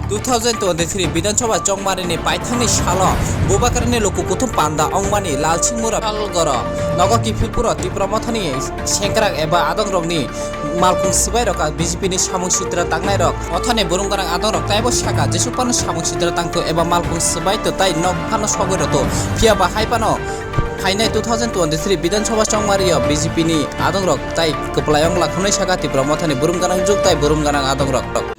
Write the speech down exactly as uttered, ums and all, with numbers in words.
Two thousand twenty-three Bidhan Sabha chongmarini paithangni salo Bubagrani luku kuthum panda ongmani Lalsingmura Palgoro nogo kiphilpuro Tipra Mothani sengkrak eba adongrokni malkhung swbairok B J P ni samung sitra tangnairok mothani burum gwnang adongrok taibo saka jesuk phano samung sitra tangtho eba malkhung swbai to tai nok phano sogwi rwtho, phiya ba hai phano phainai two thousand twenty-three Bidhan Sabha chongmario B J P ni adongrok tai kwplai ongla hwnwi saka Tipra Mothani burum gwnang juk tai burum gwnang adongrok.